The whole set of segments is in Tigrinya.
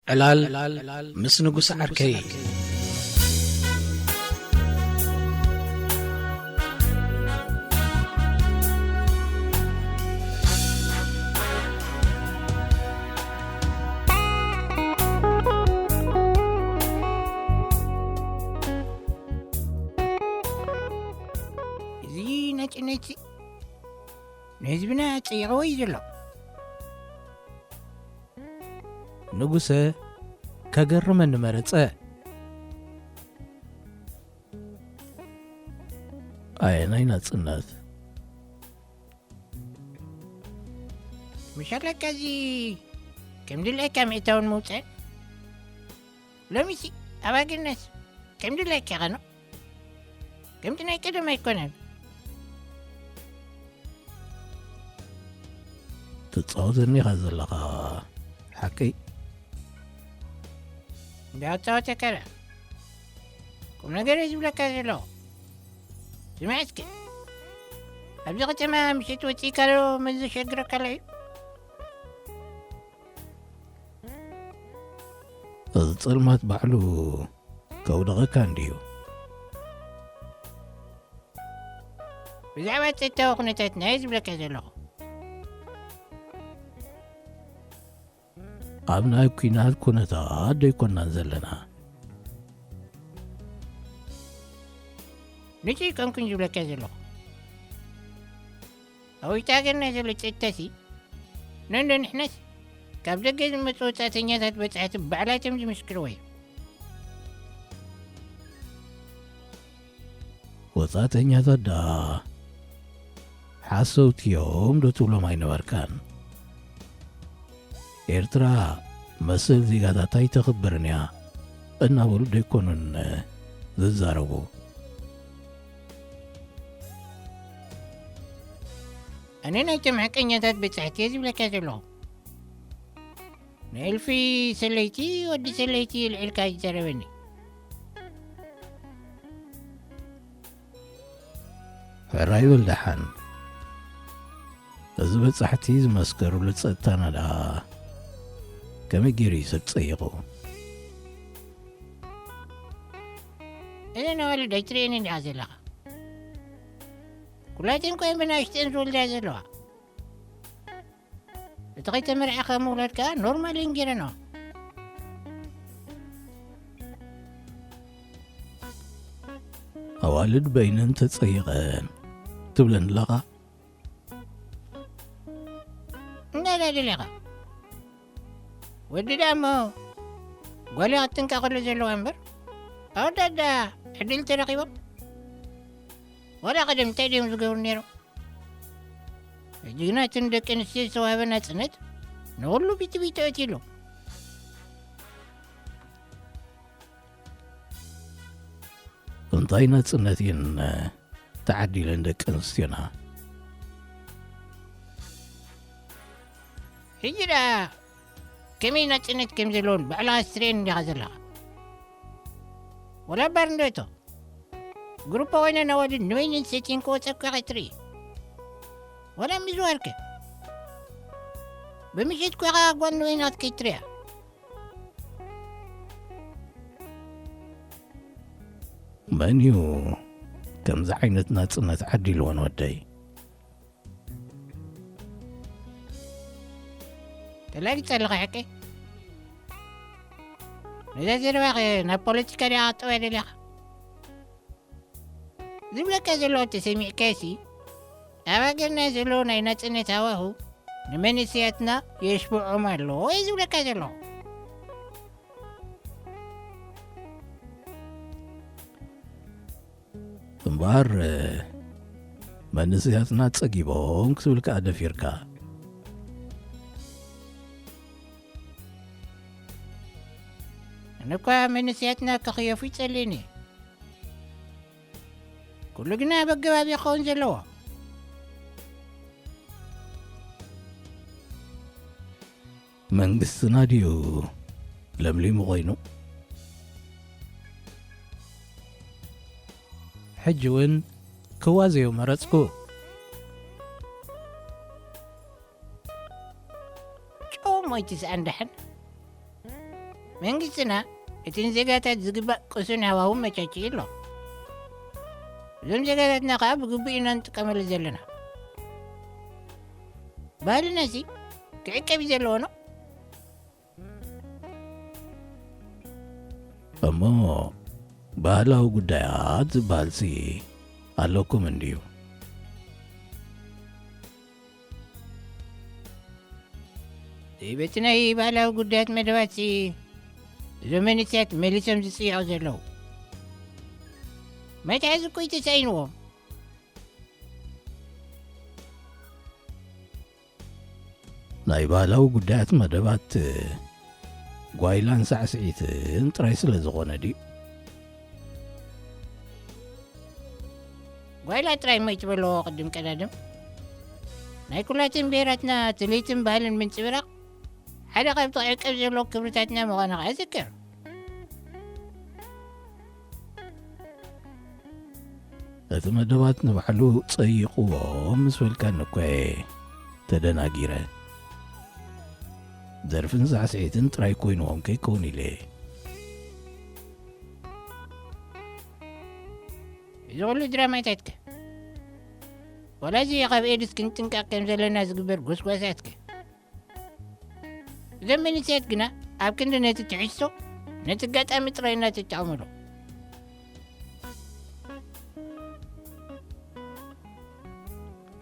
ዕላል ምስ ንጉስ ዓርከይ። እዚ ናጭነትሲ ንህዝብና ጸይቕዎ እዩ ዘሎ። ንጉሰ ከገርመኒ መረጸ። ኣየናይ ናጽነት? ምሻለካ እዚ ከም ድላይካ ምእታውን ምውጻእን። ሎሚሲ ኣባግነስ ከም ድላይካ ኸኖ። ከምቲ ናይ ቀደም ኣይኮነን። ትጻወተኒ ኢኻ ዘለኻ፣ ሓቀይ? እንዳተጻወተካ ዶ? ቁም ነገር እየ ዝብለካ ዘለኹ። ስምዕ እስኪ፣ ኣብዚ ከተማ ምሸት ወጺእካ ዶ መን ዘሸግረካ ኣሎ እዩ? እዚ ጸልማት ባዕሉ ከውድቐካ እንድዩ። ብዛዕባ ጸጥታዊ ኩነታትና እየ ዝብለካ ዘለኹ። ኣብ ናይ ኲናት ኩነታት ዶ ኣይኮናን ዘለና? ንሱ ኣይኮንኩን ዝብለካ ዘለኹ። ኣብ ውሽጢ ሃገርና ዘሎ ጸጥታሲ፣ ነንዶ ንሕናስ ካብ ደገ ዝመጹ ወጻእተኛታት በጻሕቲ ባዕላቶም ዝምስክርዎ እዩ። ወጻእተኛታት ደኣ ሓሰውቲ እዮም ዶ ትብሎም ኣይነበርካን? ኤርትራ መሰል ዜጋታት ኣይተኽብርን እያ እናበሉ ዶ ኣይኮኑን ዝዛረቡ? ኣነ ናይቶም ሓቀኛታት በጻሕቲ እየ ዝብለካ ዘለኹ። ንእልፊ ሰለይቲ ወዲ ሰለይቲ ልዒልካ ይዛረበኒ። ሕራይ በል ደሓን። እዚ በጻሕቲ ዝመስከሩሉ ጸጥታና ደኣ ከመይ ገይሩ እዩ ሰብ ጸይቑ? እዘን ኣዋልድ ኣይትርእየንን ዲኻ ዘለኻ? ኩላተን እኮ እየን ብናእሽተን ዝወልዳ ዘለዋ። እቲ ከይተመርዐኻ ምውላድ ከኣ ኖርማል እየን ገይረንኦ። ኣዋልድ በይነን ተጸይቐን ትብለኒ ኣለኻ? እንታይ ደኣ ደሊኻ? ወዲ ደኣ እሞ ጓል ክትንካ ከሎ ዘለዋ እምበር፣ ኣወዳት ደኣ ዕድል ተረኺቦም? ዋላ ቀደም እንታይ ድዮም ዝገብሩ ነይሮም? ሕጂ ግና እቲ ንደቂ ኣንስትዮ ዝተዋህበ ናጽነት ንኹሉ ቢትቢት ኣእትዩሉ። እንታይ ናጽነት እየን ተዓዲለን ደቂ ኣንስትዮና? ሕጂ ደኣ ከመይ ናጽነት ከም ዘለወን ባዕልኻ ትርእየን እንዲኻ ዘለኻ። ወላ ባር እንዶ እቶ ግሩፓ ኮይነን ኣዋልድ ንበይነን ሰትየን ክወጸካ ከይትርኢ። ወላ ምዝዋርከ ብምሽት ኮኻ ጓል ንበይና ክትከይድ ትርእያ። መን እዩ ከምዚ ዓይነት ናጽነት ዓዲልወን ወደይ? ተላጊጸ ኣለኻ ሓቂ? ነዛ ዘረባኸ ናብ ፖለቲካ ዲኻ ክትጠውያ ደሊኻ? ዝብለካ ዘለኹ ተሰሚዕካዮሲ፣ ኣብ ሃገርና ዘሎ ናይ ናጽነት ሃዋሁ ንመንእሰያትና የሽብዖም ኣሎ እየ ዝብለካ ዘለኹ። እምበኣር መንእሰያትና ጸጊቦም ክትብል ከኣ ደፊርካ። ኣነ እኳ መንእሰያትና ክኽየፉ ይጸልእን እየ። ኩሉ ግና ኣብ ኣገባብ እዩ ክኸውን ዘለዎ። መንግስትና ድዩ ለምሊሙ ኮይኑ? ሕጂ እውን ክዋዘዮ መረጽኩ። ጨው ሞይቲ ዝኣንዳሕን መንግስትና እቲ ንዜጋታት ዝግባእ ቅሱን ሃዋህው መቻችዩ ኣሎ። እዞም ዜጋታትና ከኣ ብግቡእ ኢና ንጥቀመሉ ዘለና። ባህልናሲ ክዕቀብ እዩ ዘለዎ ነው። እሞ ባህላዊ ጉዳያት ዝበሃልሲ ኣለኩም እንድዩ? በቲ ናይ ባህላዊ ጉዳያት መደባትሲ እዞም መንእሰያት መሊሶም ዝጽይዑ ዘለዉ። መትሓዚ እኮ እዩ ተሳኢንዎም። ናይ ባህላዊ ጉዳያት መደባት ጓይላን ሳዕስዒትን ጥራይ ስለ ዝኾነ ድዩ? ጓይላ ጥራይ እሞ ይትበልዎ ቅድም ቀዳድም። ናይ ኩላትን ብሄራትና ትልሂትን ባህልን ምንጽብራቕ ሓደ ካብቲ ክዕቀብ ዘለዎ ክብርታትና ምዃኑ ኸኣ ዝክር። እቲ መደባት ንባዕሉ ጸይቕዎ ምስ በልካኒ እኮ እየ ተደናጊረ። ደርፍን ሳዕስዒትን ጥራይ ኮይንዎም ከይከውን ኢለ እየ። እዚ ኹሉ ድራማታትከ? ዋላ እዚ ካብ ኤድስ ክንጥንቀቕ ከም ዘለና ዝግበር ጎስጓሳትከ? እዞም መንእሰያት ግና ኣብ ክንዲ ነቲ ትሕዝቶ፣ ነቲ ኣጋጣሚ ጥራይ እናተጠቐምሉ።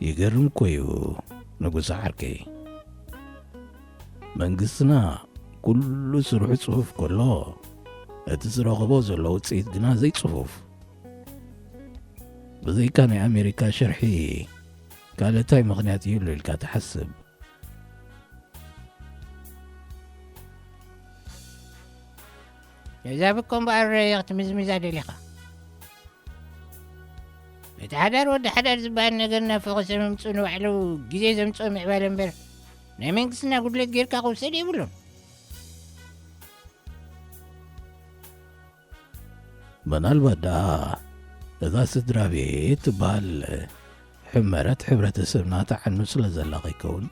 ይገርም እኮ እዩ ንጉስ ዓርከይ። መንግስትና ኩሉ ስርሑ ጽፉፍ ከሎ፣ እቲ ዝረኸቦ ዘሎ ውጽኢት ግና ዘይጽፉፍ። ብዘይካ ናይ ኣሜሪካ ሽርሒ ካልእ እንታይ ምኽንያት ይህሉ ኢልካ ትሓስብ? ነዛ ብኮ እምበኣር ክትምዝምዛ ደሊኻ? እቲ ሓዳር ወዲ ሓዳር ዝበሃል ነገር ናብ ፈኾሰ ምምፅኡ ንባዕሉ ግዜ ዘምፅኦ ምዕባለ እምበር ናይ መንግስትና ጉድለት ጌርካ ክውሰድ የብሉን። ምናልባት ደኣ እዛ ስድራ ቤት ትበሃል ሕመረት ሕብረተሰብና ትዓኑ ስለ ዘላ ከይከውን?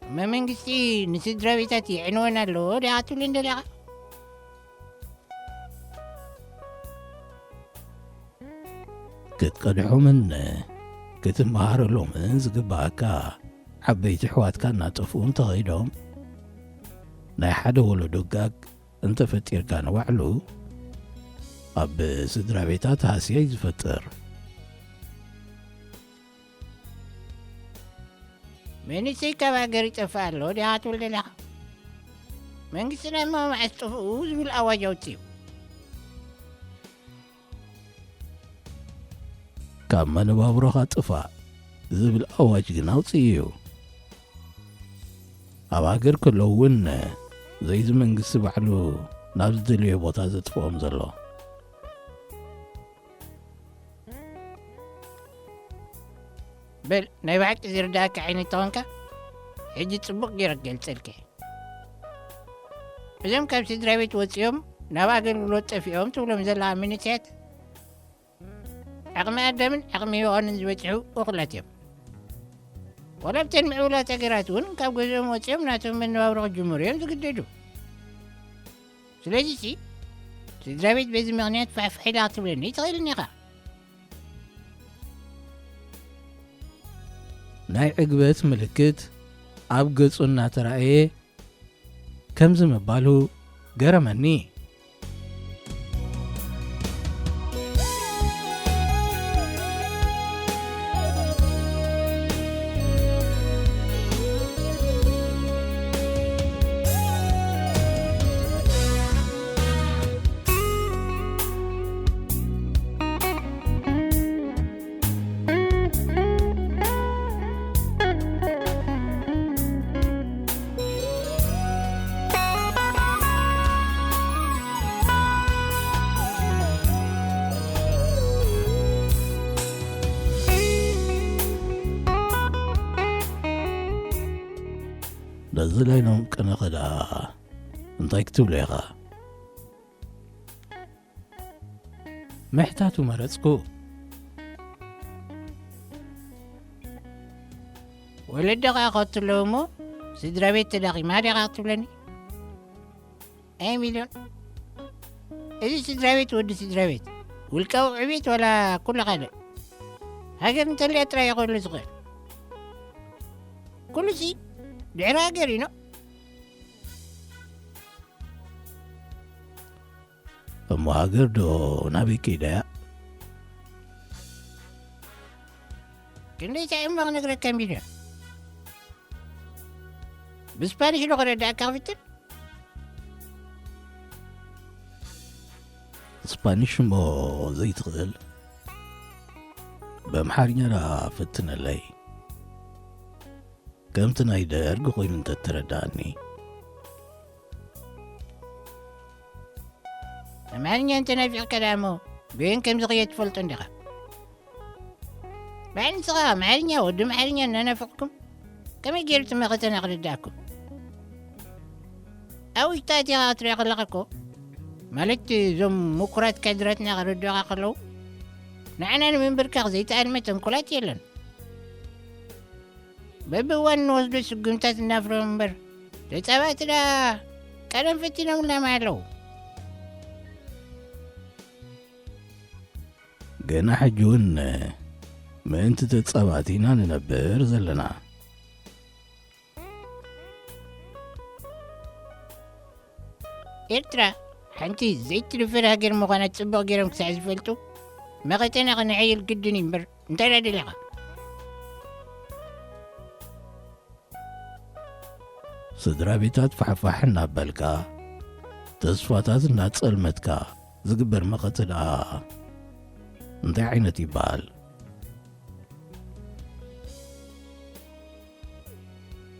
እመ መንግስቲ ንስድራ ቤታት የዕንወን ኣለዎ ዲኣ ክትብለኒ ደሊኻ? ክትቀድሖምን ክትመሃረሎምን ዝግባኣካ ዓበይቲ ኣሕዋትካ እናጠፍኡ እንተኸይዶም፣ ናይ ሓደ ወለዶ ጋግ እንተፈጢርካ ንባዕሉ ኣብ ስድራ ቤታት ሃስያ እዩ ዝፈጥር። መንእሰይ ካብ ሃገር ይጠፍእ ኣሎ ዲኻ ትብል ደለኻ? መንግስትና እሞ መዓስ ጥፍኡ ዝብል ኣዋጅ ኣውጺኡ። ካብ መነባብሮኻ ጥፋእ ዝብል ኣዋጅ ግን ኣውጺኡ እዩ። ኣብ ሃገር ከለዉ እውን ዘይዚ መንግስቲ ባዕሉ ናብ ዝደልዮ ቦታ ዘጥፍኦም ዘሎ። በል ናይ ብሓቂ ዝርዳእካ ዓይነት ተኾንካ ሕጂ ጽቡቕ ገይረ ክገልጸልካ እየ። እዞም ካብ ስድራ ቤት ወጺኦም ናብ ኣገልግሎት ጠፊኦም ትብሎም ዘለኻ መንእሰያት ዓቕሚ ኣዳምን ዓቕሚ ሄዋንን ዝበጽሑ እኹላት እዮም። ዋላ ኣብተን ምዕቡላት ሃገራት እውን ካብ ገዝኦም ወጺኦም ናቶም መነባብሮ ክጅምሩ እዮም ዝግደዱ። ስለዚሲ ስድራ ቤት በዚ ምኽንያት ፋሕፋሕ ኢላ ክትብለኒ ትኽእልን ኢኻ። ናይ ዕግበት ምልክት ኣብ ገጹ እናተራእየ ከምዚ ምባሉ ገረመኒ። ነዚ ላይኖም ቅነ ኸዳ እንታይ ክትብሎ ኢኻ? ምሕታቱ መረጽኩ። ወለዲ ኸኣ ከትለዉ እሞ፣ ስድራ ቤት ተዳኺማ ዲኻ ክትብለኒ? ኣይ ሚልዮን፣ እዚ ስድራ ቤት ወዲ ስድራ ቤት፣ ውልቃዊ ዕቤት ዋላ ኩሉ ካልእ? ሃገር እንተልያ ጥራይ እዩ ክህሉ ዝኽእል። ኩሉሲ ድሕሪ ሃገር እዩ፣ ኖ? እሞ ሃገር ዶ ናበይ ከይዳ እያ? ክንደይ እንታይ እሞ ክነግረካ ሚልዮን? ብስፓኒሽ ዶ ክረዳእካ ክፍትን? ስፓኒሽ እሞ ዘይትኽእል? በምሓርኛ ደኣ ፈትነለይ። ከምቲ ናይ ደርግ ኮይኑ እንተተረዳእኒ። ኣምሓርኛ እንተናፊቕካ ደኣ እሞ በየን ከም ዝኽየድ ትፈልጦ እንዲኻ? ባዕል ንስኻ ኣምሓርኛ፣ ወዲ ኣምሓርኛ እናናፈቕኩም ከመይ ገይሩ እቲ መኸተና ክርድኣኩም? ኣብ ውሽጢ ኣቲኻ ክትሪኦ ከለኻ እኮ፣ ማለት እዞም ምኩራት ካድራትና ክርድኡኻ ከለዉ፣ ንዓና ንምንብርካኽ ዘይተኣልመ ተንኮላት የለን። በብእዋኑ ንወስዶ ስጉምታት እናፍረዮም እምበር፣ ተጻባእቲ ደኣ ቀደም ፈቲኖምና ኣለዉ። ገና ሕጂ እውን ምእንቲ ተጻባእቲ ኢና ንነብር ዘለና። ኤርትራ ሓንቲ ዘይትድፈር ሃገር ምዃና ጽቡቕ ገይሮም ክሳዕ ዝፈልጡ፣ መቐተና ክነሐይል ግድን እዩ እምበር፣ እንታይ ደኣ ደሊኻ? ስድራ ቤታት ፋሕፋሕ እናበልካ፣ ተስፋታት እናጸልመትካ ዝግበር መኸተ ደኣ እንታይ ዓይነት ይበሃል?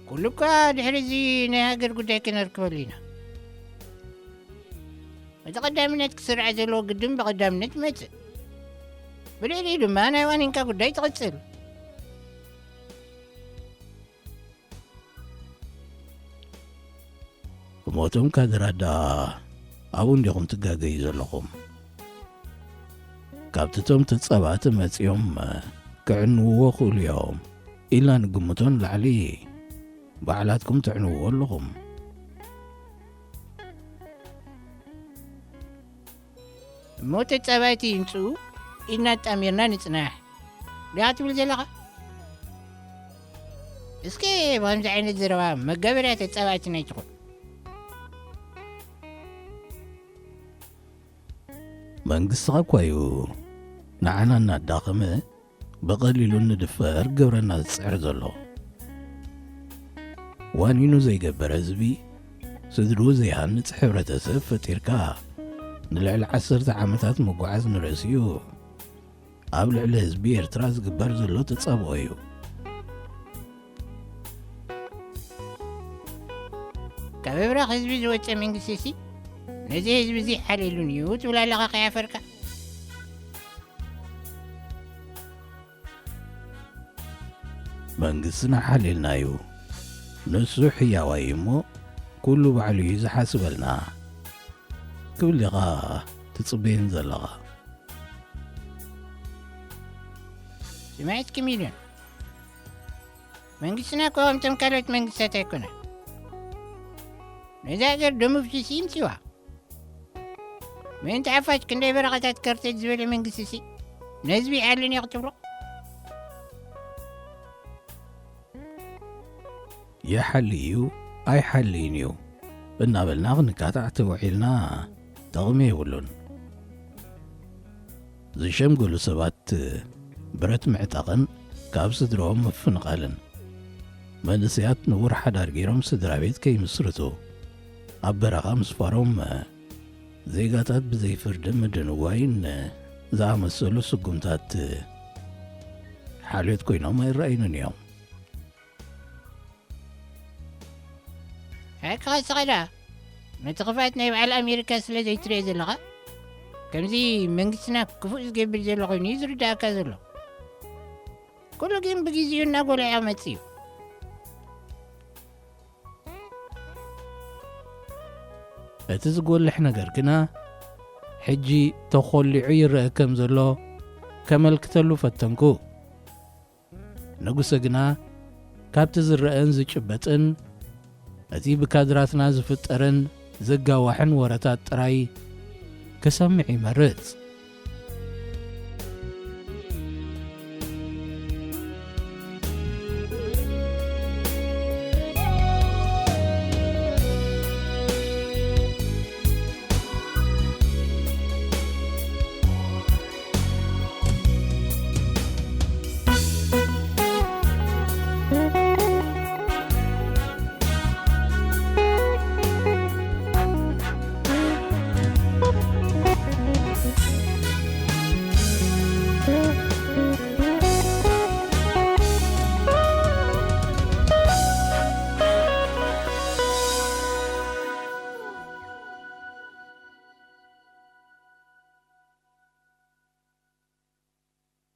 ኩሉ እኳ ድሕሪ እዚ ናይ ሃገር ጉዳይ ክነርክበሉ ኢና። እቲ ቀዳምነት ክስራዕ ዘለዎ ግድን ብቐዳምነት ይመጽእ። ብልዕሊኡ ድማ ናይ ዋኒንካ ጉዳይ ትቕጽል። እሞ እቶም ካድራት ደኣ ኣብኡ እንዲኹም ትጋገዩ ዘለኹም? ካብቲ እቶም ተጻባእቲ መጺኦም ክዕንውዎ ክእሉ እዮም ኢልና ንግምቶ ንላዕሊ ባዕላትኩም ተዕንውዎ ኣለኹም። እሞ ተጻባእቲ ይምጽኡ ኢድና ኣጣሚርና ንጽናሕ ዲኻ ትብል ዘለኻ? እስከ ብኸምዚ ዓይነት ዘረባ መጋበርያ ተጻባእቲ ኣይትኹን። መንግስትኻ እኳ እዩ ንዓና እናዳኸመ ብቐሊሉ እንድፈር ክገብረና ዝጽዕር ዘሎ። ዋኒኑ ዘይገበር ህዝቢ፣ ስድርኡ ዘይሃንጽ ሕብረተሰብ ፈጢርካ ንልዕሊ ዓሰርተ ዓመታት ምጉዓዝ ንርእሲኡ ኣብ ልዕሊ ህዝቢ ኤርትራ ዝግበር ዘሎ ተጻብኦ እዩ። ካብ እብራኽ ህዝቢ ዝወጸ መንግስቲሲ ነዚ ህዝቢ እዚ ሓልየሉን እዩ ትብል ኣለኻ ከይኣፈርካ? መንግስትና ሓልየልና እዩ። ንሱ ሕያዋይ እዩ እሞ ኩሉ ባዕሉ እዩ ዝሓስበልና ክብል ኢኻ ትጽበየን ዘለኻ። ስምዒትኪ ሚልዮን፣ መንግስትና እኮ ከምቶም ካልኦት መንግስታት ኣይኮነን። ነዛ ሃገር ደም ኣፍሲሱ ይምጽዋ። ምእንቲ ሓፋሽ ክንደይ በረኻታት ከርተት ዝበለ መንግስቲ ሲ ነህዝቢ ይሓልን እየ ክትብሎ? ይሓሊ እዩ ኣይሓልይን እዩ እናበልና ክንካታዕ ተውዒልና ጥቕሚ የብሉን። ዝሸምገሉ ሰባት ብረት ምዕጣቕን ካብ ስድርኦም ምፍንቓልን፣ መንእሰያት ንቡር ሓዳር ገይሮም ስድራ ቤት ከይምስርቱ ኣብ በረኻ ምስፋሮም፣ ዜጋታት ብዘይ ፍርዲ ምድንዋይን ዝኣመሰሉ ስጉምታት ሓልዮት ኮይኖም ኣይረኣዩንን እዮም። ሓቅኻ እስኻ ደኣ ነቲ ክፍኣት ናይ በዓል ኣሜሪካ ስለ ዘይትርእዮ ዘለኻ፣ ከምዚ መንግስትና ክፉእ ዝገብር ዘሎ ኮይኑ እዩ ዝርዳእካ ዘሎ። ኩሉ ግን ብግዜኡ እናጎልሐ መጽእ እዩ። እቲ ዝጎልሕ ነገር ግና፣ ሕጂ ተኾሊዑ ይረአ ከም ዘሎ ከመልክተሉ ፈተንኩ። ንጉሰ ግና፣ ካብቲ ዝረኣን ዝጭበጥን፣ ነቲ ብካድራትና ዝፍጠርን ዝጋዋሕን ወረታት ጥራይ ክሰምዕ ይመርጽ።